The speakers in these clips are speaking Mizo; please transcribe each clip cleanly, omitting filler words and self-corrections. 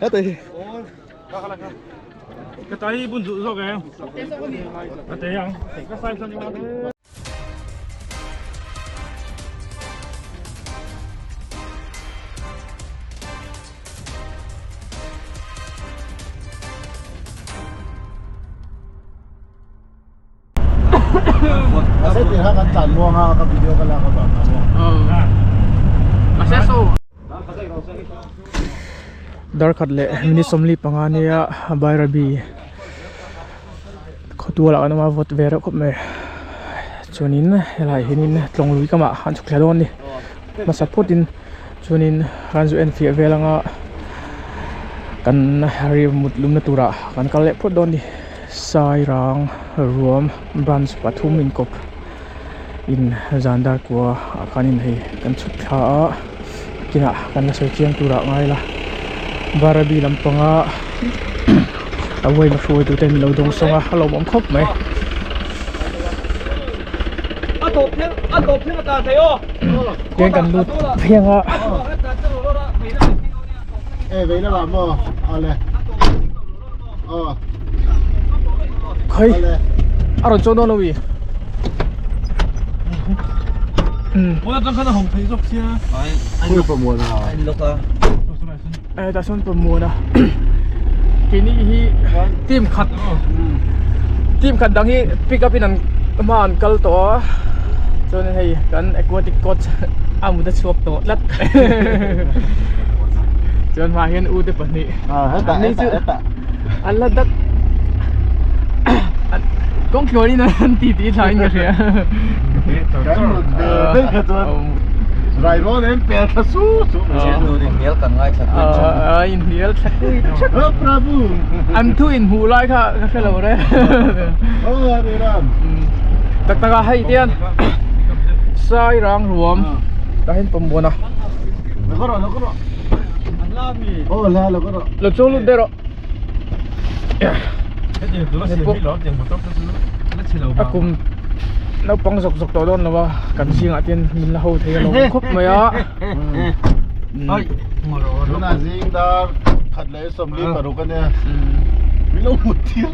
Heta hi. Ka tai bun duh zawk em? Ka te ang. Ka size ani ma. Darkhat leh minute 45 nia Bairabi khawtual ah kan awm a vawt ve reuh khawp mai chuanin helaiah hianin tlawng lui kamah an chhuk thla dawn a ni hmasa phawtin chuanin an zu en fiah vel anga kan ri mut lumna turah kan kal leh phawt dawn a ni. Sairang ruam branch pathum inkawp in zan dar kua ah khanin hei kan chhuk thla a kinah kan la sawi chiang turah ngai la Barabi lampanga a uaima hruai tute min lo dawng sawng a a lawmawm khawp mai. Tiang kan lut phiang a. Khai a rawn chuan dawn lo i Mona tang khan a hawng thei zawk sia. Khawi pamuana. Eh tah sawn pamuana keini hi team khat team khat dang hi pick up in an hma an kal tawh a chuan hei kan aquatic coach a mut a chhuak tawh tlat chuan hmaah hian u te pahnih Hetah hetah hetah an la dak kawng tluanin an ti tih thlain ka hria kan mut ve daih kha chuan rairawn em pel thla su su inhnial kan ngaithla tui thin a inhnial thla tui thin Oh Prabhu an thu inhmuh lai kha ka hre lo re Oh Hare Ram tak tak a hei tian Sairang ruam tah hian pawm buan a Lo kawr rawh lo kawr rawh Oh la lo kawr rawh lo chuang lut daih rawh A kum naupang zawk zawk tawh dawn lo a kan zingah te hian min la ho thei alawm khawp mai a Tunah zing dar khat leh sawmli paruk a nia min lo hmu tir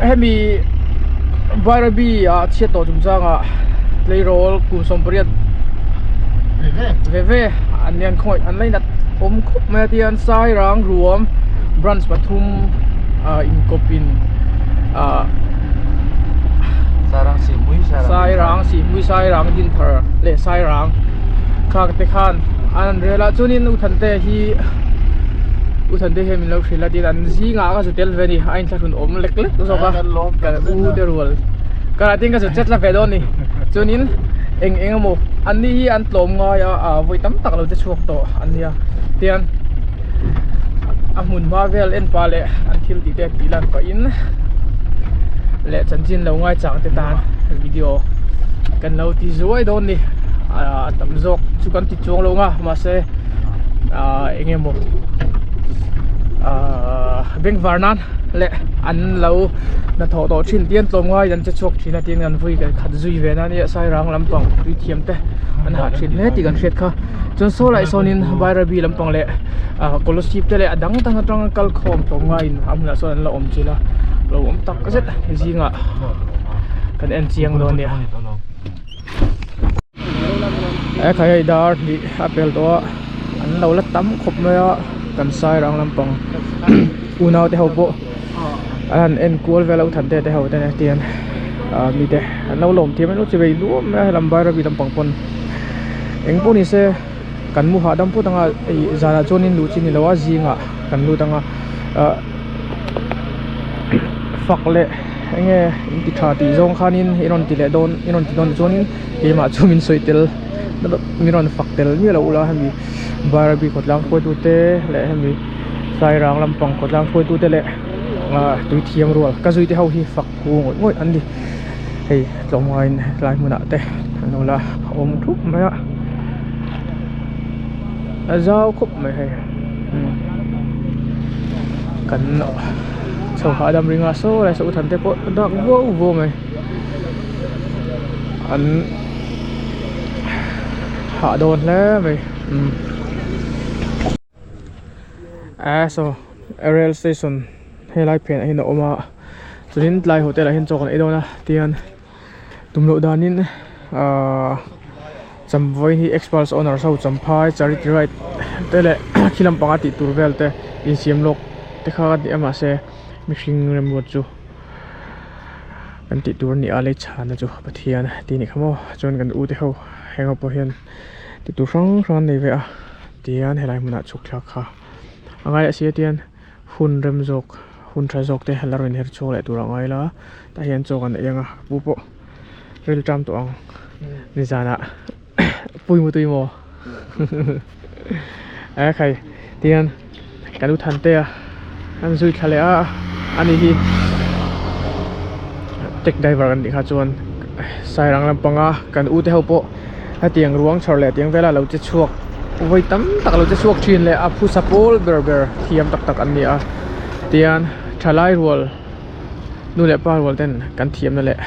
Hemi Bairabi ah chhiat tawh chungchangah tleirawl kum 18 ve ve an lian khawngaih an lainat awm khawp mai a tihian Sairang ruam branch pathum ah inkawp in ah Sairang Sihmui Sairang Sihmui Sairang Dinthar leh Sairang khang te khan an rel a chuanin U Thante hi U Thante hian min lo hrilh a tin an zingah ka zu tel ve a ni a inthlahrun awm lek lek zawk a ka u te rual ka lah tin ka zu chet la ve dawn a ni chuanin eng eng emaw an ni hi an tlawm ngai a ah vawi tam tak lo te chhuak tawh an nia tian a hmun hma vel en pah leh an thil tih te tih lan pahin leh chanchin lo ngai chang te tan video kan lo ti zuai dawn ni ah a tam zawk chu kan ti chuang lo nga mahse ah eng emaw ah bengvar nan leh an lo hnathawh tawh thin te an tlawm ngai an che chhuak thin a tin an vui kan khat zui ve na ania sairang lampang tui thiam te an hah thin hle tih kan hriat kha chuan saw lai sawnin bairabi lampang leh ah kolasib te leh a dang dang atanga kal khawm tlawm ngaiin a hmunah sawn an la awm chilh a lo awm tak zet zingah kan en chiang dawn ania hekhai hei dar hnih a pel tawh a an lo la tam khawp mai a kan sairang lampang unau te ho pawh an han en kual vel a u thante te ho te nen tihian ah mite an lo lawm thiam an lo che vei luam mai a helam bairabi lampang pawn eng pawh ni se kan mu hahdam phawt anga ih zanah chuanin luh chi ni lo a zingah kan lut anga ah fak leh eng nge in ti tha tih zawng khanin i rawn ti leh dawn i rawn ti dawn chuanin keimah chu min sawi tel min rawn fak tel miah loh ula hemi Bairabi khawtlang hruaitute leh hemi Sairang lampang khawtlang hruaitute leh ah tui thiam rual ka zui te ho hi fak ku ngawih ngawih an ni hei tlawmngaiin helai hmunah te an lo la awm thup mai a a zau khawp mai hei kan chho hahdam ring a saw lai saw u thante pawh a dak vuau vuau mai an. Hah dawn hle mai umm eh saw rail station helai phenah hian a awm a chuanin tlai hotel ah hian chaw kan ei dawn a tihian tum loh danin ahh chamvawiin hi experts owners ho champhai charity ride te leh khi lampanga tih tur vel te insiam lawk te kha a ni a mahse mihring remruat chu. Kan tih tur a ni a lei chhana chu Pathian tih a nih kha maw chuan kan u te ho heng ho pawh hian tih tur hrang hrang an nei ve a tihian helai hmunah chhuk thlak kha a ngai leh si a tihian hun rem zawk hun tha zawk te la rawn her chhuak leh tur a ngai la tah hian chaw kan ei ang a pu pawh ril ṭam tawh ang nizanah pui mu tui maw e khai tihian kan u Thantea an zui thla leh a ani hi taxi driver an nih kha chuan sairang lampanga kan u te ho pawh hetiang ruang chhawr leh tiang vela lo che chhuak vawi tam tak lo che chhuak thin leh a phusa pawl ber ber thiam tak tak an ni a tihian thalai rual. Nu leh pa rual ten kan thiamna leh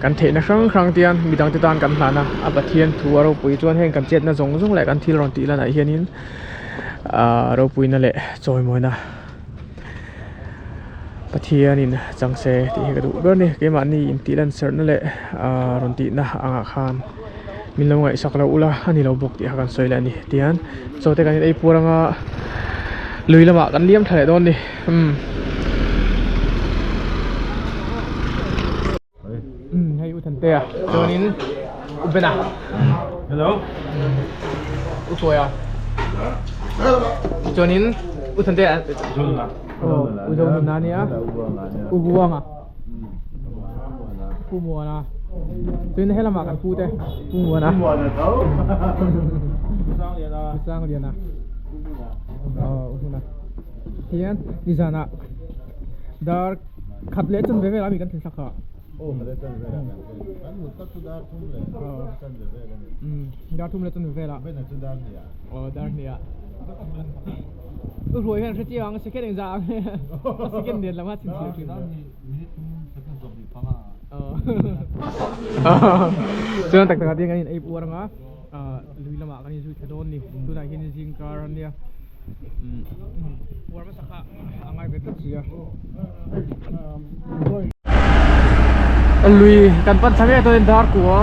kan theihna hrang hrang te hian midang te tan kan hlan a a Pathian thu a ropui chuan heng kan chetna zawng zawng leh kan thil rawn tih lanah hianin ahh ropuina leh chawimawina Pathianin chang se tih hi ka duh ber a ni keimahni intih lan serhna leh ahh rawn tihna angah khan min lo ngaihsak loh ula a ni lo bawk tih kha kan sawi leh a ni tihian chaw te kan in ei puar anga lui lamah kan liam tha leh dawn a ni umm umm hei u Thantea chuanin u Bena hello u Hruaia chuanin u Thantea aw u Zonuna ania u Buanga. Pu Muana chuan he lamah kan pu te Pu Muana Pu Sangliana aw u Hmuna hian nizanah dar khat leh chanve velah ami kan thlen thlak kha dar thum leh chanve velah aw dar hnih ah. U Hruai hian hre chiang ang second engzah ang a second nen lam a chhinchhiah thin chuan tak takah te kan in ei puar anga lui lamah kan inzui thla dawn ni tunah hian zing kar a nia puar hmasa kha a ngai ve tlat si a lui kan pan thla mek a chuan dar kua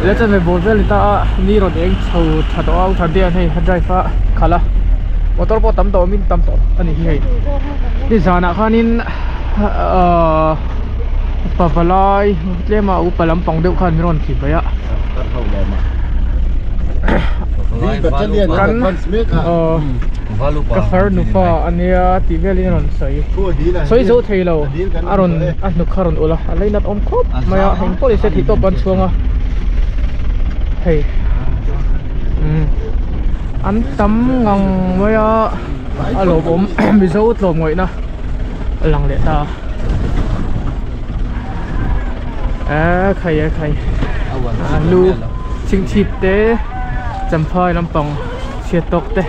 le chanve bawr vel ni ta a ni rawn eng chho tha tawh a u Thantea hian hei a drive a khalh a motor pawh tam tawh awmin tam tawh a ni hi hei ni zanah khanin ahh pavalai tlema upa lampang deuh khan min rawn ti mai a kan aw. Ka far nufa a nia tih velin a rawn sawi sawi zo thei lo a rawn a hnuk kha a rawn ulh a a lei nat awm khawp mai a eng pawh ni se theihtawp an chhuang a hei umm an tam ngang mai a a lawmawm mizo tlawm ngawihna a lang leh ta a e khai e khai a lu chingchhip te champhai lampang. Chhiat tawk te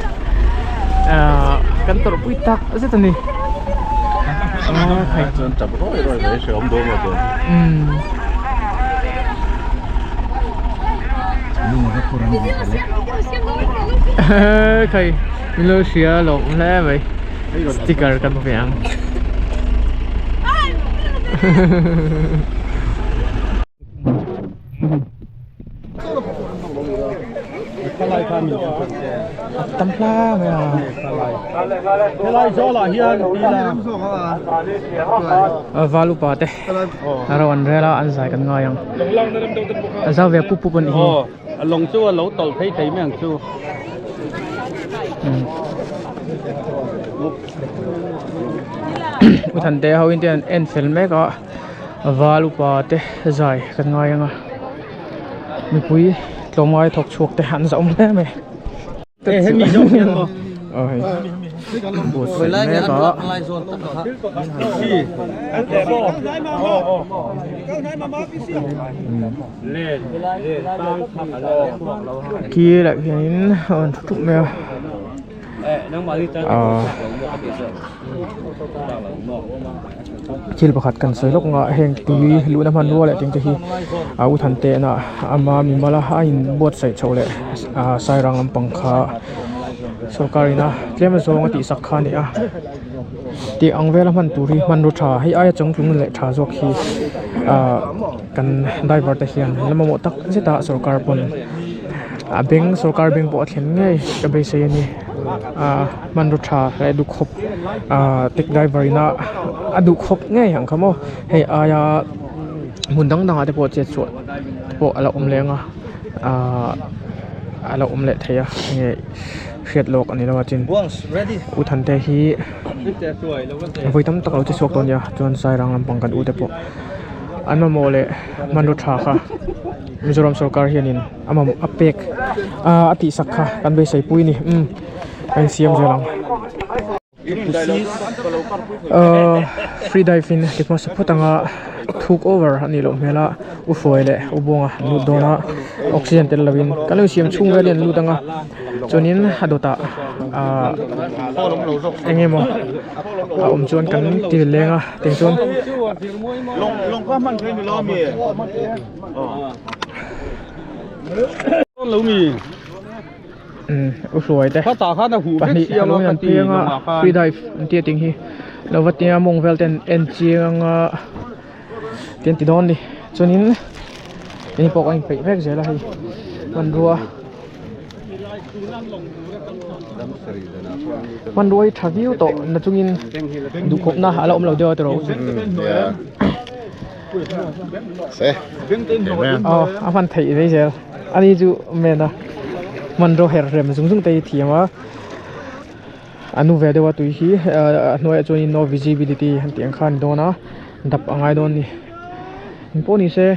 ahh kan tawrh pui tak zet a ni aaa khai chuan tap rawi rawi mai hre awm dawn maw chuan umm lung a phur an ni le khai min lo hria lawm hle mai sticker kan ve ang tam hla mai a val upa te ro an rel a an zai kan ngai ang a zau ve pup pup a nih hi a lawng chu a lo tawlh phei thei mai ang chu u Thante ho in te an en fel mek a. Val upa te zai kan ngai ang a mipui tlawmngai thawk chhuak te an zah awm hle mai aw hei buatsaih mek a. Khi lah hianin a rawn thu thup mai a. Ahh thil pakhat kan sawi lawk nga heng tui luhna hmanrua leh ting te hi a u than te na ama mimal a a in buatsaih chhoh leh ahh sairang lampang kha sorkar ina tlem azawng a tihsak kha a ni a tih ang vela hman tur hi hmanrua tha hei aia changtlung leh tha zawk hi ahh kan driver te hian an la mamawh tak zet a sorkar pawn a beng sorkar beng pawh a thlen ngei ka beisei a ni ahh hmanraw tha leh duhkhawp ahh taxi driver ina a duhkhawp ngei ang kha maw hei aia hmun dang dangah te pawh chet chhuah te pawh a la awm leng a ahh a la awm leh thei a enge hriat lawk a ni lo a tin u Thante hi vawi tam tak a lo che chhuak tawh a nia chuan sairang lampang kan u te pawh an mamawh leh hmanraw tha kha Mizoram sorkar hianin a mamawh a pek a tihsak kha kan beisei pui a ni umm a insiam zel ang ahh free dive in ti hmasa phawt anga thuk over a nih loh hmel a u hruai leh u buanga an lut dawn a oxygen tel lovin kan lo insiam chhung vel hi an lut anga chuanin a dawtah ahh eng emaw a awm chuan kan ti leng a tiang chuan. U hruai te pahnih a lo in piang a free dive an tih ating hi lo va tia mawng vel ten en chiang a ti an ti dawn a ni chuanin keini pawh kan inpeih vek zel a hei hmanrua hmanrua hi tha viau tawh na chungin duhkhawpna a la awm lo deuh a tiraw. Aw a hman theih mai zel ani chu men a hmanraw her rem zung zung te hi thiam a a nu ve deuh a tui hi a hnuaiah chuanin no visibility an tih ang kha a ni dawn a dap a ngai dawn a ni engpawh ni se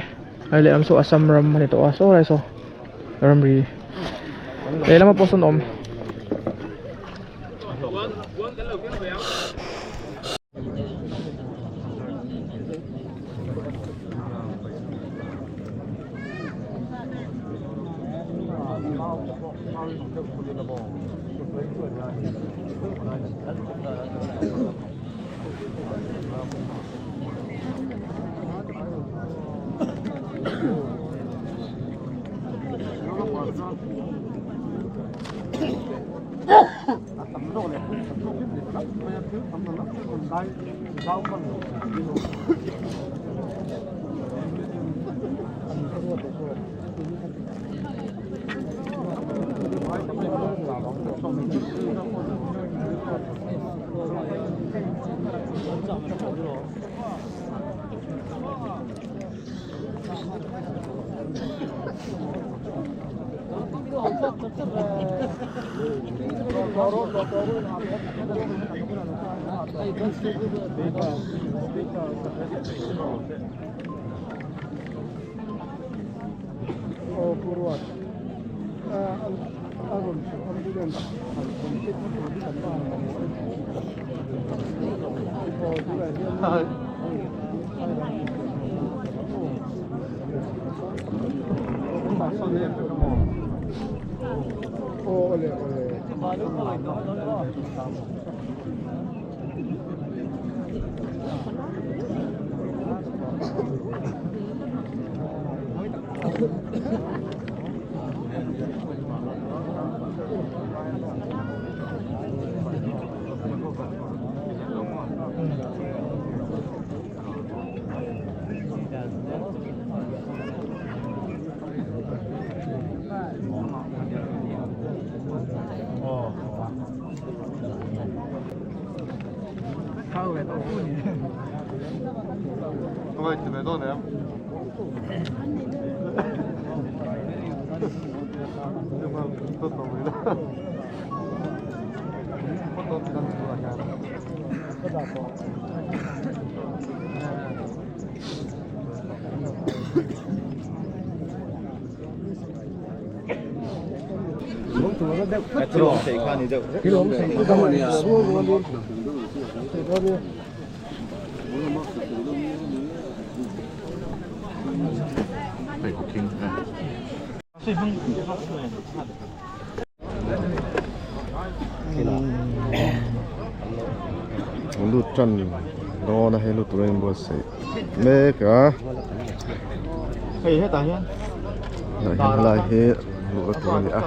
hei lehlam saw assam ram a ni tawh a saw lai saw ramri lehlam ah pawh sawn a awm. Lut tan dawn a hei lut turin buatsaih mek a. Hei hetah hian Tah hian helai hi luhna tur a ni a.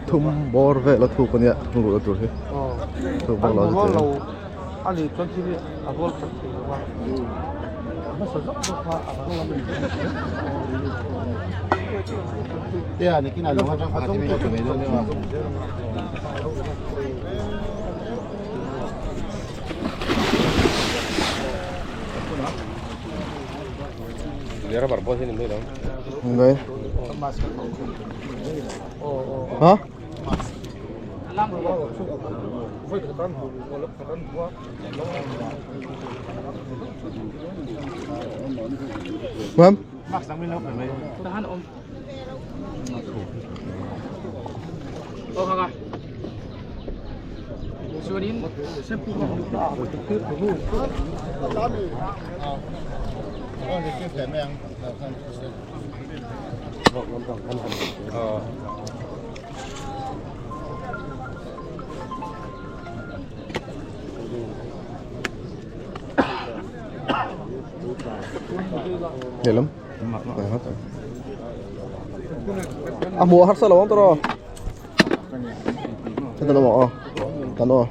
Thum bawr vel a thuk a nia luhna tur hi thuk bawk lo a ni thei. Ngai ha Ma'am Lehlam A hmuh a harsa lo ang tawh Heta lamah aw kan aw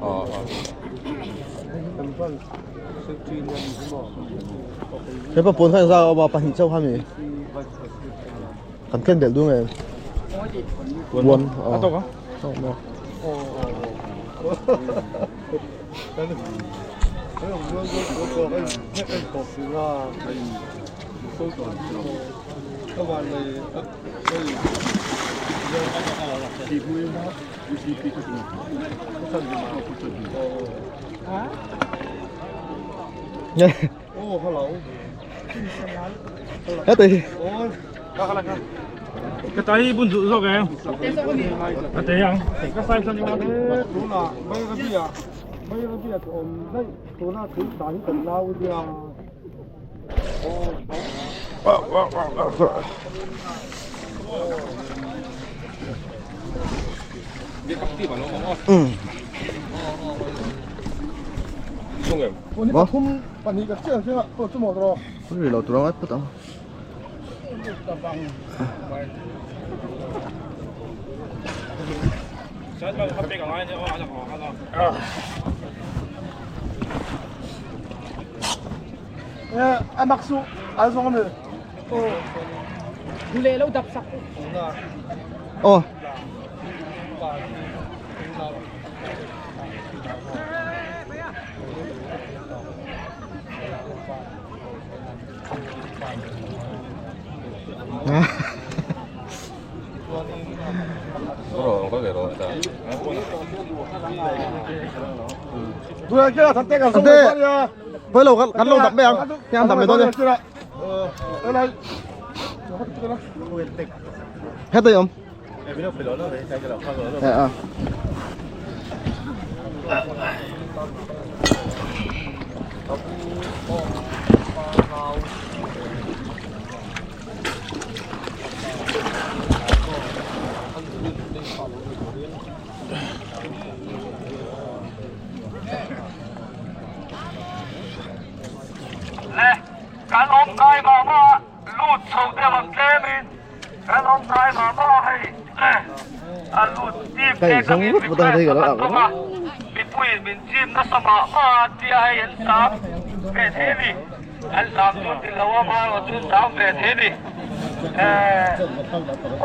Hepa pawn khan zau a awm a pahnih chauh kha mi kan ken belh duh nge puan a tawk a tawk maw Heta hi Ka tai bun duh zawk em? A te ang. Ka sai chuan emaw. Ri lo tur ang ai phawt ang. Aw. Ate, pawilo kan lo dap mai ang, hei an dap mai dawn e. Heta i awm. A. Le, kan awm kai mah mah lut chho deuh ang tlemin kan awm kai mah mah hei a lut team te kan in request a kan tum a mipuiin min chim nasa mah mah a tia hei an sam ve thei a ni an sam chu ti lo a marawh chu an sam ve thei a ni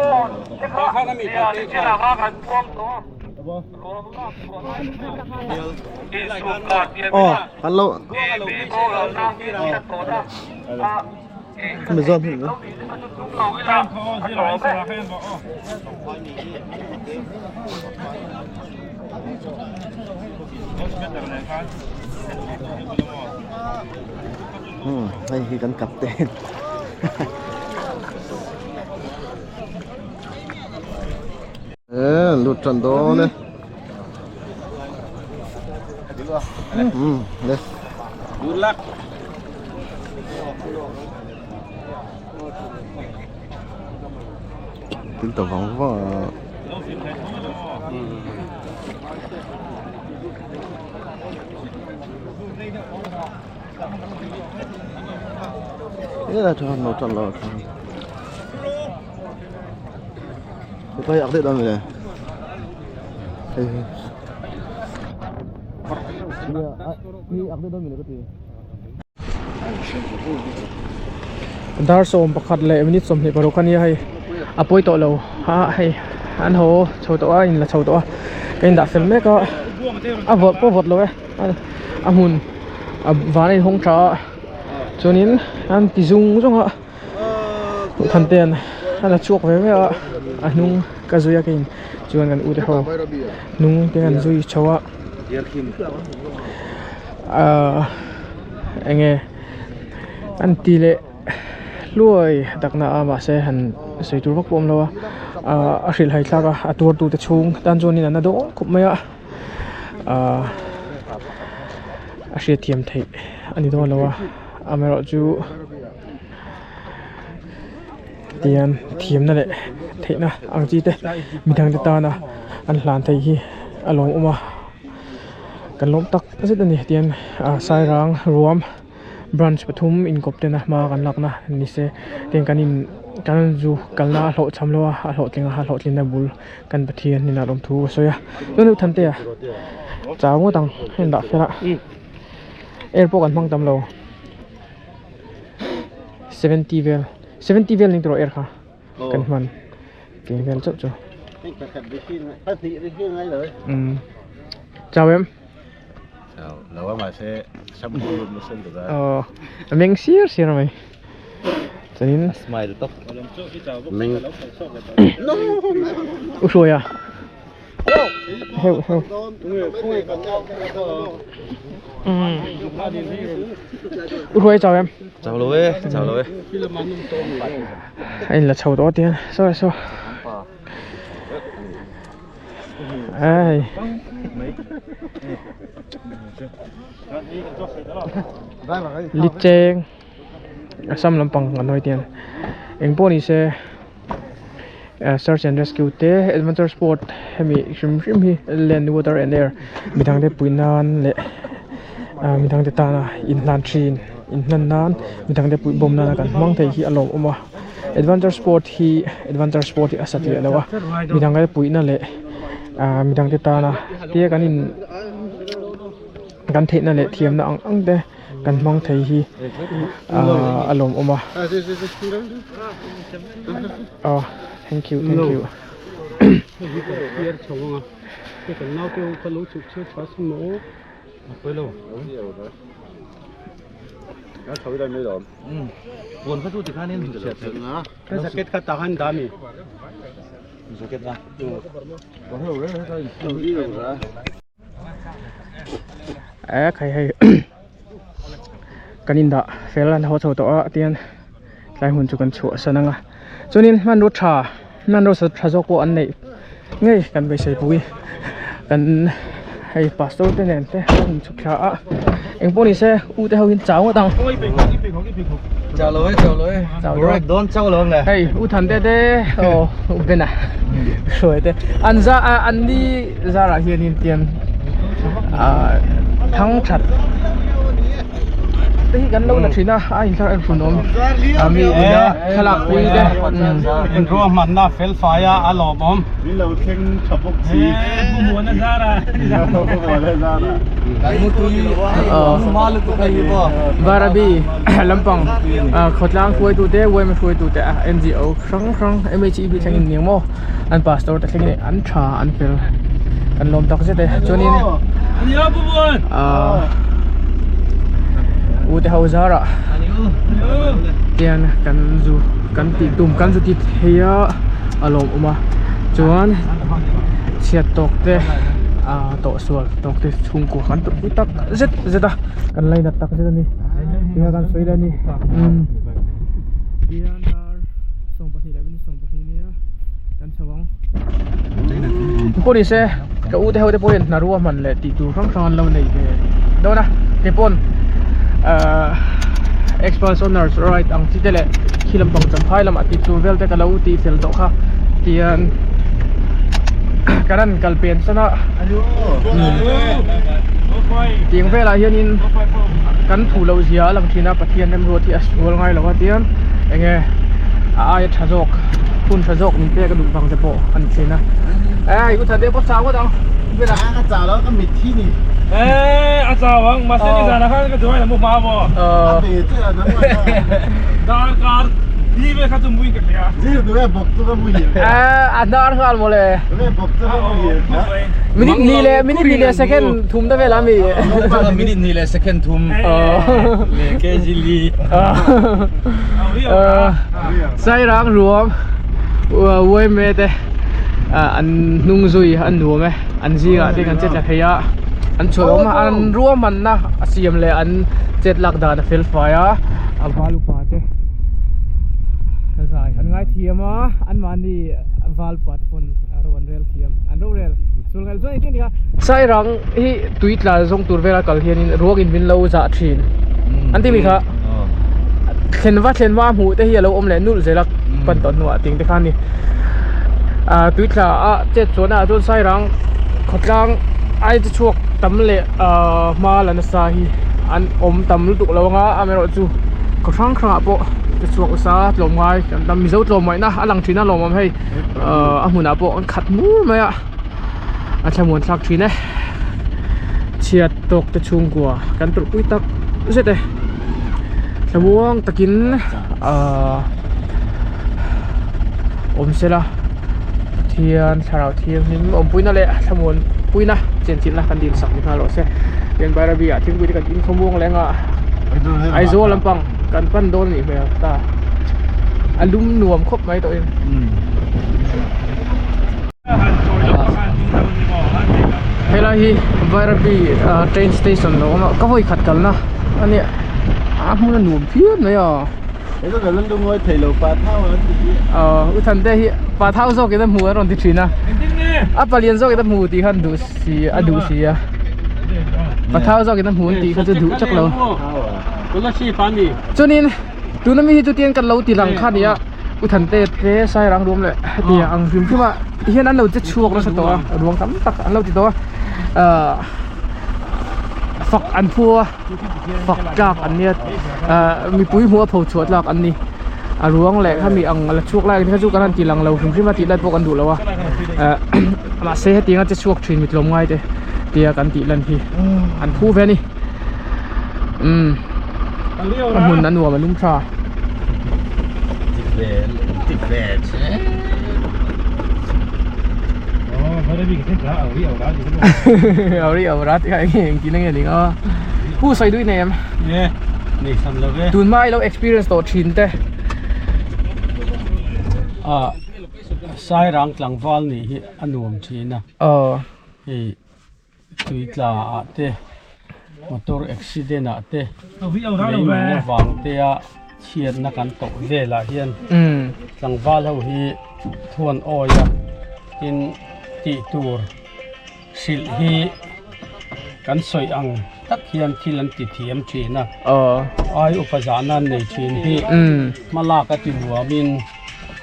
aw te kha nia nichinah khan kan puang tawh a. Aw kan lo mi zawn hi hei hi kan captain E lut tan dawn e. Le. Good luck. Thil ta vang vang a. He lai tha lo tan lo tha. Hepa hi ak deuh dawn mawle. Hei hi. Nia ak deuh dawn mawle ka ti. Dar 11 leh minute 26 a nia hei a pawi tawh lo a hei an haw chho tawh a in la chho tawh a ka indah fel mek a a vawt pawh vawt lo e a hmun a van a inhawng tha a chuanin an ti zung zung a thante an a la chhuak ve ve a a hnung ka zui a keiin chuan kan ute ho hnung te an zui chho a. Ahh eng nge an ti leh hluai takna a mahse han sawi tur vak pawh a awm lo a ahh a hrilh hai thlak a a tuar tute chhung tan chuanin an na dawng khawp mai a ahh a hriatthiam theih a ni dawn lo a amaherawhchu tihian thiamna leh theihna ang chi te midang te tana an hlan theih hi a lawmawm a. Kan lawm tak zet a ni tihian ah sairang ruam branch pathum inkawp tena hma kan lakna ni se tiang kan in kan zu kalna a hlawhchham lo a a hlawhtling a a hlawhtlinna bul kan Pathian hnenah lawmthu a sawi a chuan deuh than te a chau ngawt ang a indah fel a air pawh kan hmang tam lo 70 vel 70 vel ning tawh air kha kan hman tih vel chauh chu umm chau em aw a meng sir sir mai chuanin u hruaia heuh heuh umm u hruaia chau em chau lo e chau lo e. A inla chho tawh tihian saw saw ai li cheng a sam lampang an hawi tihian eng pawh ni se search and rescue te adventure sport hemi hrim hrim hi land water and air midang te puih nan leh midang te tana inhlan thin. Inhlan nan midang te puih bawm nana kan hmang thei hi a lawmawm a adventure sport hi adventure sport hi a sa tliah lo a midang te puihna leh ah midang te tana tia kan in kan theihna leh thiamna ang ang te kan hmang thei hi ah a lawmawm a aw thank you thank you. E khai hei kan in dah fel an haw chho tawh a tihian tlai hmun chu kan chhuah san ang a chuanin hmanrua tha hmanrua tha zawk pawh an neih ngei kan beisei pui kan hei pastor te nen te an in chhuk thla a eng pawh ni se u te ho in chau ngawt ang chau lo e chau lo e correct dawn chau lo le hei u than te te aw u bena hruai te an za an ni zarah hianin tian ah thang that te hi kan lo la thin a a inthar en hrun awm a mi ina thlalak pui te in ruahmanna fel fai a a lawmawm min lo thleng tha bawk si Pu Muana zara Pu Muana zara Barabi lampang khawtlang hruaitu te yma hruaitu te NGO hrang hrang M_H_E_B thlengin ni ang maw an pastor te thlengin an tha an fel kan lawm tak zet e chuanin ahh u te ho zarah tian kan zu kan tih tum kan zu ti thei a a lawmawm a chuan chhiat tawk te ahh tawh sual tawk te chhungkua kan tawrh pui tak zet zet a kan lainat tak zet a ni tinge kan sawi leh a ni umm tihian dar 12 leh minute 12 nia kan chho ang pawh ni se ka u te ho te pawh hian hna ruahman leh tih tur hrang hrang an lo nei ve dawn a kei pawn ahh experts owners right ang chi te leh. Khi lampang champhai lamah tih tur vel te ka lo tih fel tawh kha tian kan han kal pen san a tiang velah hianin kan thu loh zia a lang thin a Pathian remruat hi a sual ngai lo a tian enge a aia tha zawk hun tha zawk min pek a duh vang te pawh a ni thin a ei u Thante pawh chau ngawt ang ka chau lo ka mit thi ni a chau ang mahse nizanah khan ka duai la mu hma maw a ve che a nang dar kar ni ve kha chu mui ka hria zir duh e bawk chu ka mu hil a hnar nghal mawle e bawk chu ka mu hil minute ni leh minute ni leh second thum te vel ami minute ni leh second thum le kg li Sairang ruam uaime te an hnung zui an nuam e an zingah te kan che tla thei a an chhuah awm a an ruahmanna a siam leh an chet lak dan a fel fai a a val upa te zai an ngai thiam a anmahni val upa te pawn ro an rel thiam an rorel sul ngai chuan engtin nia Sairang hi tui tla zawng tur vela kal hianin ruangin min lo zah thin an ti mi kha thlen va thlen va hmuh te hi a lo awm leh nulh zel a pan tawh hnuah ting te khan ni ah tui tla a chet chuan ah chuan Sairang khawtlang ai te chhuak tam leh ah hma la nasa hi an awm tam lutuk lo anga amaherawhchu khaw hrang hrang ah pawh te chhuak nasa tlawm ngai kan tam mizo tlawm ngaihna a lang thin a lawmawm hei ah a hmunah pawh an khat mur mai a a thlamuan thlak thin e chhiat tawk te chhungkua kan tawrhpui tak zet e thlamuang takin ahh awm sela Pathian thlarau thianghlim awmpuina leh thlamuan puina chenchilhna kan dil sak ni nghal rawh se tian Bairabi ah thingpui te kan in khawmuang leh anga Aizawl lampang kan pan dawn a nih hmel ta a lum nuam khawp mai tawhin. Helai hi Bairabi train station lo awm a ka vawi khat kalna a nia a hmun a nuam phian mai a U Thante hi pa thau zawk in a hmu a rawn ti thin a a palian zawk in a hmu tih khan duh si a duh si a pa thau zawk in a hmu an tih kha chu duh chak lo chuanin tuna mi hi chu tiang kan lo ti lang kha a ni a. U Thante te Sairang ruam leh heti ang hrim hrim ah hian an lo che chhuak nasa tawh a ruang tam tak an lo ti tawh a ahh fak an phu a fak tlak an nia ahh mipui hmuh a pho chhuah tlak an ni a ruang leh khami ang la chhuak lai ang te kha chu kan han ti lang lo hrim hrim a tih lai pawh kan duh lo a ahh mahse hetiang a che chhuak thin mi tlawm ngai te tia kan tih lan hi an phu ve a ni umm a hmun a nuam a lum tha. Auri aura ti khai nge engtin nge ling a pu sawi dui nei em Nei sam lo ve tun hma i lo experience tawh thin te a Sairang tlangval nih hi a nuam thin a hei Tui tla ah te motor accident ah te lei avang te a chhiatna kan tawh velah hian tlangval ho hi thuan awi a tin tih tur hrilh hi kan sawi ang tak hian thil an ti thiam thin a ai upa zahna an nei thin hi hma lak a ti nuamin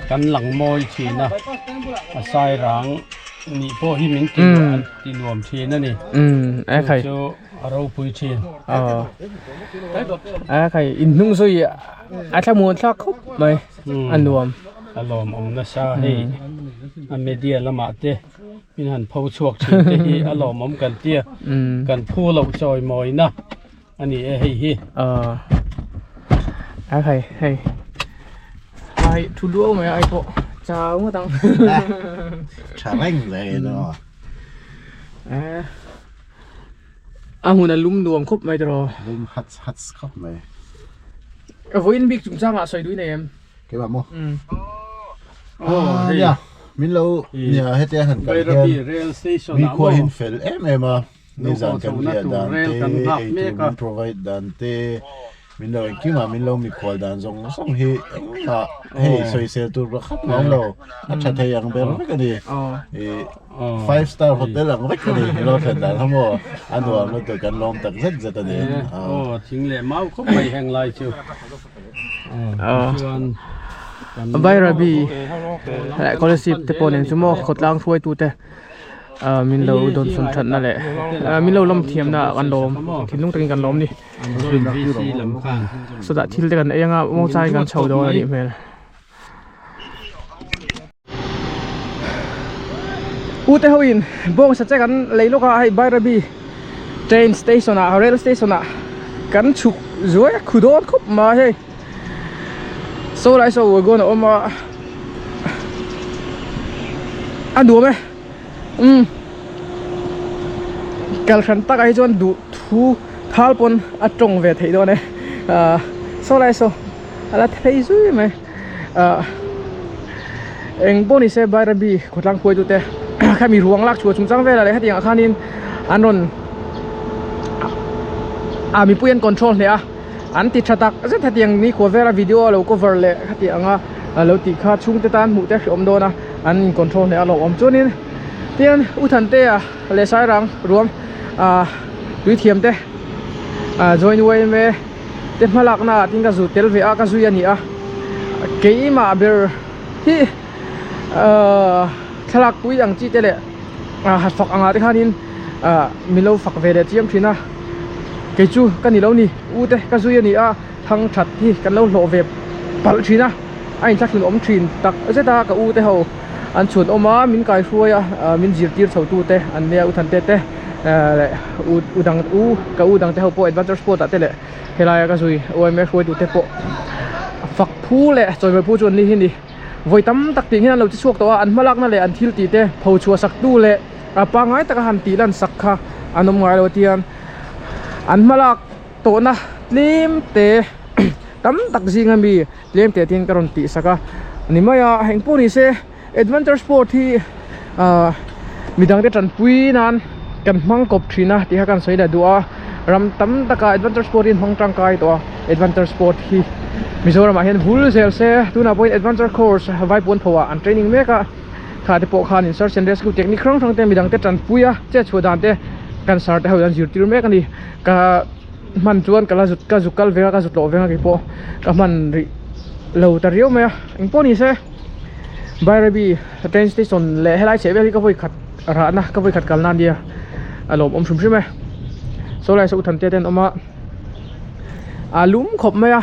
kan lang mawi thin a a sairang nih pawh hi min ti nuam ti nuam thin a ni a khai chu a ropui thin a khai in hnung zui a thlamuan thlak khawp mai a nuam a lawmawm nasa hei a media lamah te min han pho chhuak thin te hi a lawmawm kan tia kan phu loh chawi mawina a ni e hei hi a khai hei ai thu luau mai ai pawh chau ngawt ang tha reng le no a hmun a lum nuam khawp mai tawh lum hats hats khawp mai vawiin bik chungchangah sawi dui nei em keimah maw oh nia min lo nia hetia han kal hian mi khua hin fel em em a Nizan kan riah dan te, eitur min provide dan te, min lo engkim ah min lo mikhual dan zawng zawng hi engmah hei sawisel tur pakhat mah awm lo, a tha thei ang ber vek a ni. Ih five star hotel ang vek a ni i lo thlen dan kha maw a nuam lutuk kan lawm tak zet zet a ni. Aw thing leh mau khawp mai heng lai chu. Chuan. Bairabi leh scholarship te pawh nen chu maw khawtlang hruaitu te ah min lo dawn sawn thatna leh ah min lo lawm thiamna ah kan lawm thinlung takin kan lawm a ni sawtah thil te kan ei anga muangchangin kan chho dawn a nih hmel. U te ho in bawng sa che kan lei lawk a hei Bairabi train station ah rail station ah kan chhuk zuai a khu dawn khawp mai hei saw lai saw wagon a awm a a nuam e umm kal hran takah hi chuan duh thu thal pawn a tawng ve theih dawn e ah saw lai saw a la thei zui mai. ah eng pawh ni se Bairabi khawtlang khuaitu te khami ruang lak chhuah chung chang velah leh hetiang ah khanin an rawn ah mipui an control hneh a an ti tha tak zet hetiang ni khuah vela video a lo cover leh khati anga lo tih kha chhungte tan hmuh te a hreawm dawn a an in control hneh a lo awm chuanin tian U Thantea leh Sairang ruam ah tui thiam te ah join yma te hmalakna ah tin ka zu tel ve a ka zui a ni a keimah ber hi ahh thlalak pui ang chi te leh ah ha fak angah te khanin ah min lo fak ve leh chiam thin a kei chu ka ni lo ni u te ka zui a ni a thang that hi kan lo hlawh ve palh thin a a inthlahrun awm thin tak zet a ka u te ho an chhun awm a min kaihruai a ah min zirtir chho tu te an nia u Thante te. leh u u dang u ka u dang te ho pawh adventure sport ah te leh helaia ka zui yma hruaitu te pawh fak phu leh chawimawi phu chu an ni hi ni vawi tam tak tih hian an lo ti chhuak tawh a an hmalakna leh an thil tih te pho chhuah sak tu leh a pangngai taka han tih lan sak kha an awm ngai lo tiang an hmalak tawhna tlem te tam tak zinga mi tlem te tin ka rawn tih sak a ni mai a engpawh ni se. Adventure sport hi ahh midangte tanpui nan kan hmang kawp thin a tih kha kan sawi leh duh a ram tam taka adventure sport hi an hmang tangkai tawh a adventure sport hi Mizoramah hian vul zel se tunah pawhin adventure course vaipuan pho ah an training mek a kha te pawh khanin search and rescue technique hrang hrang te midangte tanpui a chet chhuah dan te kan sir te ho hian zirtir mek a ni ka hman chuan ka la zut ka zuk kal veng a ka zut loh veng a keipawh ka hman rih lo ta riau mai a engpawh ni se. Bairabi train station leh helai chheh vel hi ka vawi khat rahna ka vawi khat kalna ania a lawmawm hrim hrim e saw lai saw Uthante te an awm a a lum khawp mai a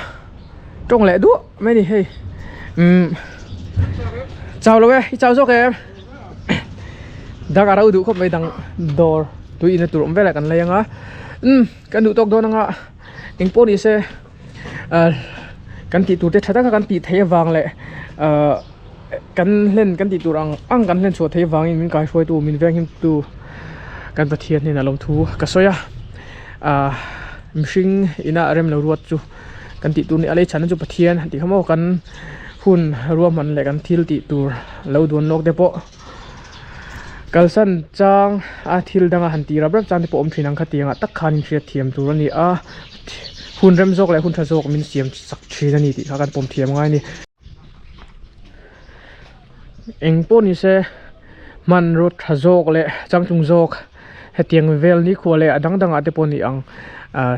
tawng leh duah mai a ni hei umm chau lo e i chau zawk em dang a ro duh khawp mai dang dawr tui inna tur awm velah kan lei ang a umm kan duh tawk dawn ang a engpawh ni se. ah kan tih tur te tha taka kan tih theih avang leh ah kan hlen kan tih tur ang ang kan hlen chhuah theih avangin min kaihruaitu min venghim tu kan Pathian hnenah lawmthu ka sawi a ah mihring ina rem lo ruat chu kan tih tur ni a lei chhanna chu Pathian tih kha maw kan hun ruahman leh kan thil tih tur lo duan lawk te pawh kalsan chang a thil danga han tih rap rap chang te pawh awm thin ang kha tiangah tak khan inhriat thiam tur a ni a. Hun rem zawk leh hun tha zawk min siam sak thin a ni tih kha kan pawm thiam ngai a ni. Eng pawh ni se hmanraw tha zawk leh changtlung zawk hetiang vel nikhua leh a dang dangah te pawh ni ang ah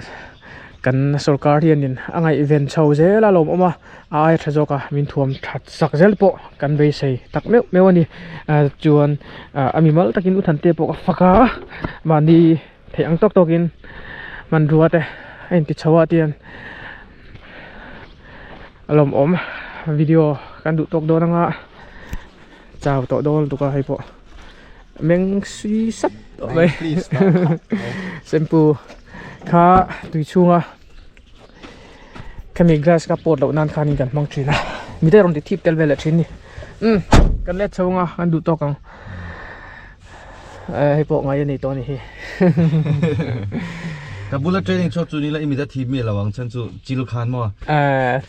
kan sorkar hianin a ngaihven chho zel a lawmawm a a aia tha zawk a min thuam that sak zel pawh kan beisei tak meuh meuh a ni ah chuan ah a mimal takin u Thante pawh ka fak a mahni. Theih ang tawk tawkin hmanrua te a inti chho a tihian a lawmawm video kan duh tawk dawn anga chau tawh dawn lutuk a hei pawh meng sui sat tawh mai shampoo kha tui chhunga khami glass ka pawt loh nan khanin kan hmang thin a mite rawn ti thip tel vel leh thin ni umm kan let chho anga kan duh tawk ang. hei pawh ngai a nei tawh a ni hi ka bula training chhuak chu ni la i mit a thip mi lo ang chhan chu chil khan maw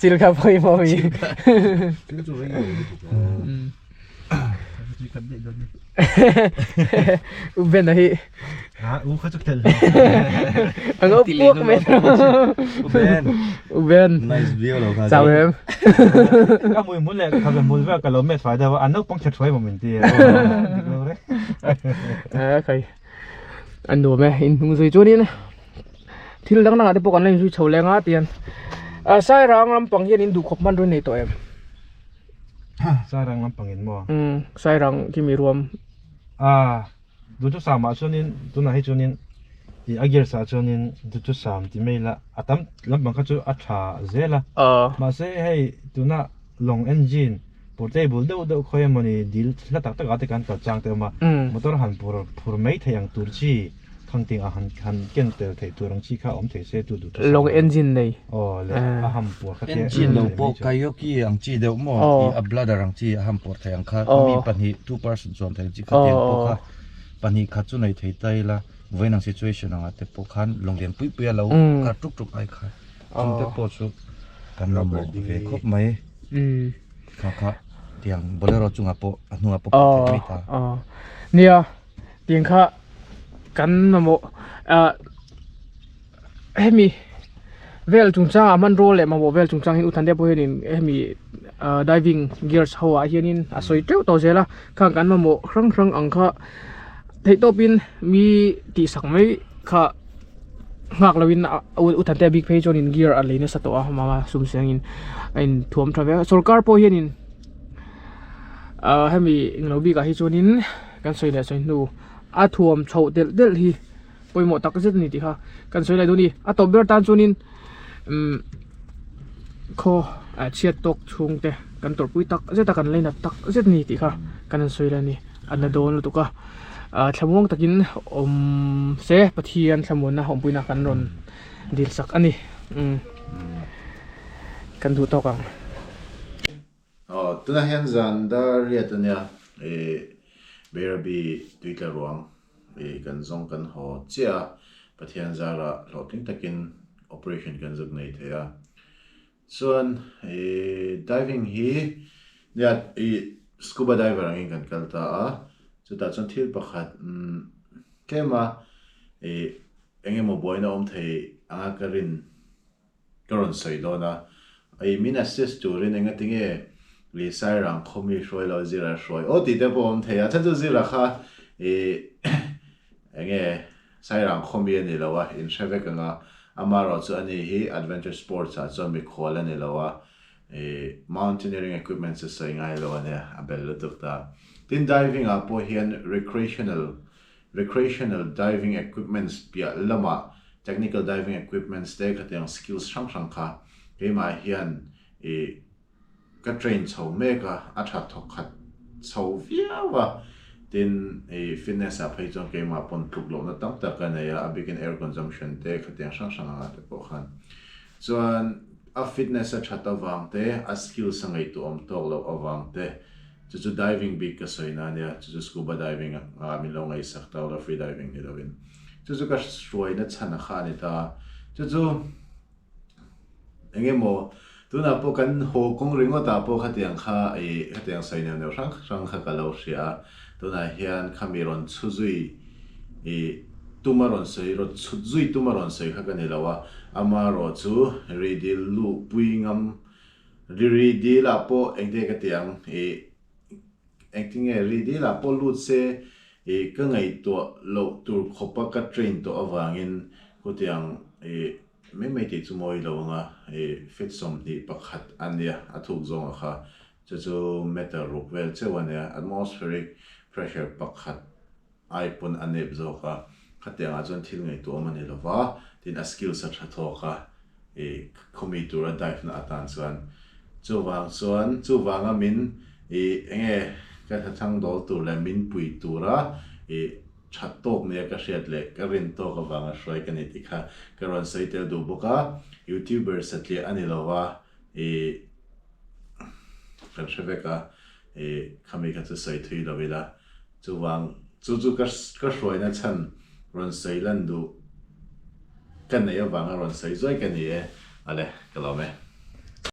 chil kha pawh maw mi u ben a hi u kha chu tel ang u puak mai u ben u ben nice view lo kha chau em ka mui mul leh ka mul vel ka lo met fai deuh a an naupang tha thuai maw min ti a khai an nuam e in hnung zui chuanin thil dang dangah te pawh kan la inzui chho leng a tian a sairang lampang hian in duhkhawp hman run nei tawh em. Sairang lampang in maw? Umm Sairang khi mi ruam. A duhthusam ah chuanin tunah hi chuanin ih a gears ah chuanin duhthusam ti mai ila a tam lampang kha chu a tha zel a. Mahse hei tuna lawng engine portable deuh deuh khawi emawni dil hla tak tak ah te kan kal chang te awm a motor han phur phur mai thei ang tur chi khang ting ah han han ken tel theih tur ang chi kha awm thei se tu duh thu Lawng engine nei. Aw le a ham puar kha te Engine lo pawh Kaioki ang chi deuh maw i a bladder ang chi a ham puar thei ang kha mi pahnih two person chuan thei ang chi kha tiang pawh kha pahnih khat chu nei thei ta ila vawiin ang situation angah te pawh khan lawng lian pui pui a lo kar tuk tuk ai kha chung te pawh chu kan mamawh ve khawp mai kha kha tiang bolero chungah pawh a hnungah pawh pawh thei mai ta. Nia tiang kha kan mamawh ah hemi vel chungchangah hmanrua leh mamawh vel chungchang hi Uthande pawh hianin hemi ah diving gears ho ah hianin a sawi teuh tawh zel a khang kan mamawh hrang hrang ang kha theihtawpin mi tihsak mai kha nghak loin Uthande bik phei chuanin gear a lei nasa tawh a mama sum sengin a inthuam tha viau a sawrkar pawh hianin ah hemi englo bikah hi chuanin kan sawi leh sawi hnu a thuam chhoh delh delh hi. Pawimawh tak zet a ni tih kha kan sawi lai dawn a ni. A tawp ber tan chuanin umm khaw ah chhiat tawk chhung te kan tawrhpui tak zet a kan lei nat tak zet a ni tih kha kan han sawi lai a ni. A na dawn lutuk a ah thlamuang takin awm se Pathian thlamuanna awmpuina kan rawn dil sak a ni umm kan duh tawk ang. Aw tunah hian zan dar riat a nia ih Bairabi tuitla ruang ih kan zawng kan haw chiah a Pathian zara hlawhtling takin operation kan zuk nei thei a chuan ih diving hi nia ih scuba diver angin kan kal ta a chutah chuan thil pakhat umm tlem a ih eng emaw buaina awm thei anga ka rin Ka rawn sawi dawn a, i min assist turin engati nge i Sairang khaw mi hruai lo Zira hruai aw tih te pawh a awm thei a, chhan chu Zira kha i enge Sairang khaw mi a ni lo a, in hre vek ang a, amaherawh chu ani hi adventure sports ah chuan mikhual a ni lo a, i mountaineering equipments a sawi ngai lo a nia, a bel lutuk ta. Tin diving ah pawh hian recreational Recreational diving equipments piah lamah technical diving equipments te khatiang skills hrang hrang kha keimah hian i ka train chho mek a, a tha thawk khat chho viau a, tin i fitness ah phei chuan keimah pawn tluk lohna tam tak ka nei a, a bikin air consumption te khatiang hrang hrang anga te pawh khan chuan a fitness a that avang te, a skills a ngaihtuahawm tawk loh avang te. Chu chu diving bik ka sawi na ania, chu chu scuba diving a min lo ngaihsak ta ula free diving ni lovin. Chu chu ka hruaina chhan a kha a ni ta a. Chu chu eng emaw tunah pawh kan haw kawng ringawt ah pawh khatiang kha ih khatiang sawi neuh neuh hrang hrang kha ka lo hria a. Tunah hian khami rawn chhu zui ih tum a rawn sawi rawn chhut zui tum a rawn sawi kha ka ni lo a. Amaherawh chu ridil luhpui ngam Ri dil ah pawh engte ka ti ang i engtinge ri dil ah pawh lut se i ka ngaihtuah loh tur khawpa ka train tawh avangin khutiang i mai mai tih chu mawi lo anga i feet 21 a nia a thuk zawnga kha chu chu meter ruk vel cheuh a nia atmospheric pressure pakhat ai pawn a nep zawk a, khatiang ah chuan thil ngaihtuah awm a ni lova, tin a skills a tha thawk a, ih khawmi tura dive na atan chuan chuvang chuan chuvanga min ih enge ka thachhang dawl tur leh min pui tura ih that tawk nia ka hriat leh ka rin tawk avanga hruai ka ni tih kha ka rawn sawi tel duh bawk a, youtuber satliah a ni lova ih kan hre vek a, ih khami kha chu sawi thui lo ila. Chuvang chu chu ka ka hruaina chhan rawn sawi lan duh ka neih avanga rawn sawi zuai ka ni e. Ale, ka lawm e.